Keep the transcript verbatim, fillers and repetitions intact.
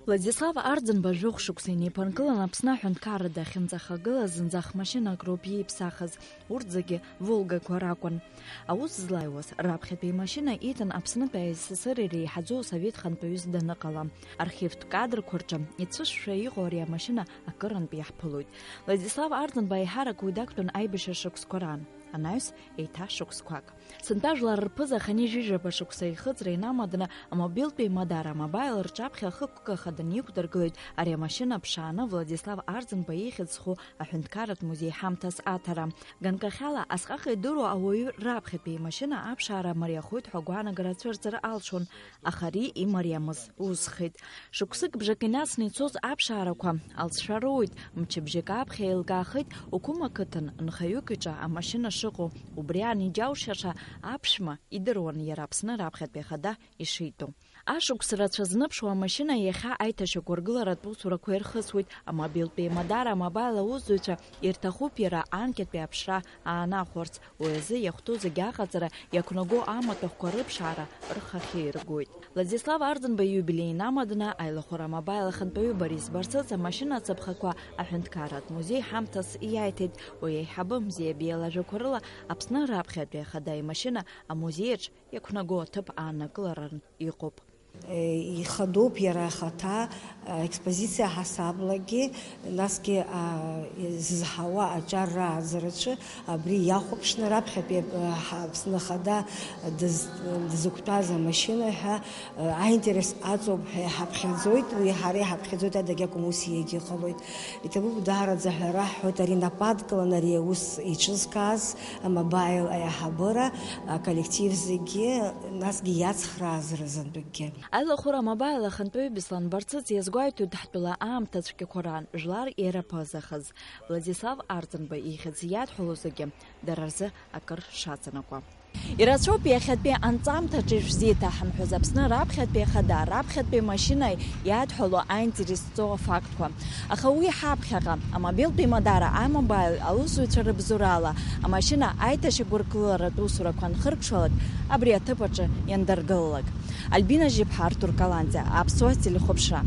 Владислав Арӡынба жәохә шықәса инеиԥынкылан Аԥсны аҳәынҭқарра дахьынӡахагылаз зынӡа х-машьынак роуп ииԥсахыз, урҭ зегьы Волгақәа ракәын. Аус злаиуаз, раԥхьатәи имашьына иҭан Аԥснытәи А С С Р иреиҳаӡоу асовет хантәаҩыс даныҟала. Архивтә кадрқәа рҿы ицәышшәа иҟоу ари амашьына акырынтә иаҳԥылоит. Владислав Арӡынба аиҳарак уи дақәтәан аибашьра шықәсқәа раан, анаҩс еиҭа шықәсқәак. Сынтәа жәлар рԥыза Хани Жәижәаба шықәса ихыҵра инамаданы амобилтә еимадара амобаил рҿаԥхьа ахықәкы ахада иқәдыргылеит ари амашьына ԥшааны Владислав Арӡынба ихьӡ зху аҳәынҭқарратә музеи ҳамҭас аҭара. Ганкахьала асҟак идыруа ауаҩы раԥхьатәи имашьына аԥшаара мариахоит ҳәа агәаанагара цәырҵыр алшон, аха ари имариамыз усхеит. Шықәсык бжак инацны ицоз аԥшаарақәа алҵшәа роуеит, мчыбжьык аԥхьа еилкаахеит Уқәым ақыҭан нхаҩык иҿы амашьына шыҟоу, убри аан иџьаушьаша аԥшәма идыруан иара Аԥсны раԥхьатәи ахада ишитәу. Ашықәс рацәа зныԥшуа амашьына иахьа аиҭашьақәыргыларатә усурақәа ирхысуеит, амобилтә еимадара амобаил аусзуҩцәа ирҭахуп иара анкьатәи аԥшра аанахәарц, уи азы иахәҭоу зегьы аҟаҵара иақәнаго амаҭәахәқәа рыԥшаара рхахьы иргоит. Владислав Арӡынба ииубилеи инамаданы аилахәыра амобаил ахантәаҩы Борис Барцыц амашьына ацаԥхақәа аҳәынҭқарратә музеи ҳамҭас иаиҭеит, уи аиҳабы Мзиа Биа лажәақәа рыла Аԥсны раԥхьатәи ахада имашьына амузеиаҿ иақәнаго аҭыԥ ааннакыларан иҟоуп. Ихадоуп иара ахаҭа, аекспозициа ҳасаблагьы, насгьы, а, зызҳауа аҿар рааӡараҿы абри иахәаԥшны раԥхьатәи, а, ҳа-, Аԥсны Ахада дыз-, дызықәтәаз амашьына ҳәа, а, аинтерес аҵоуп ҳәа иҳаԥхьаӡоит, уи ҳара иҳаԥхьаӡоит, адагьакәым ус иагьыҟалоит. Иҭабуп даараӡа ҳәа раҳҳәоит, ари нападкылан ари аус еиҿызкааз амобаил аиҳабыра, аколлектив зегьы, насгьы иацхрааз рзынтәыкгьы. Аилахәыра амобаил ахантәаҩы Беслан Барцыц иазгәеиҭоит, ҳтәыла аамҭа цәгьақәа раан жәлар ираԥызахаз Владислав Арӡынба ихьӡ иадҳәалоу зегьы дара рзы акыр шаҵанакуа. Ирацәоуп иахьатәи анҵамҭаҿы ишәзеиҭаҳамҳәоз Аԥсны раԥхьатәи ахада, раԥхьатәи машьына иадҳәалоу аинтерес зҵоу афактқәа. Аха уи ҳаԥхьаҟа, амобилтә еимадара амобаил аусзуҩцәа рыбзоурала, амашьына аиҭашьақәыргыларатә усурақәа анхыркәшалак, абри аҭыԥ аҿы иандыргылалак. Альбина Жьыԥҳа, Артур Каланӡиа, Аԥсуа телехәаԥшра.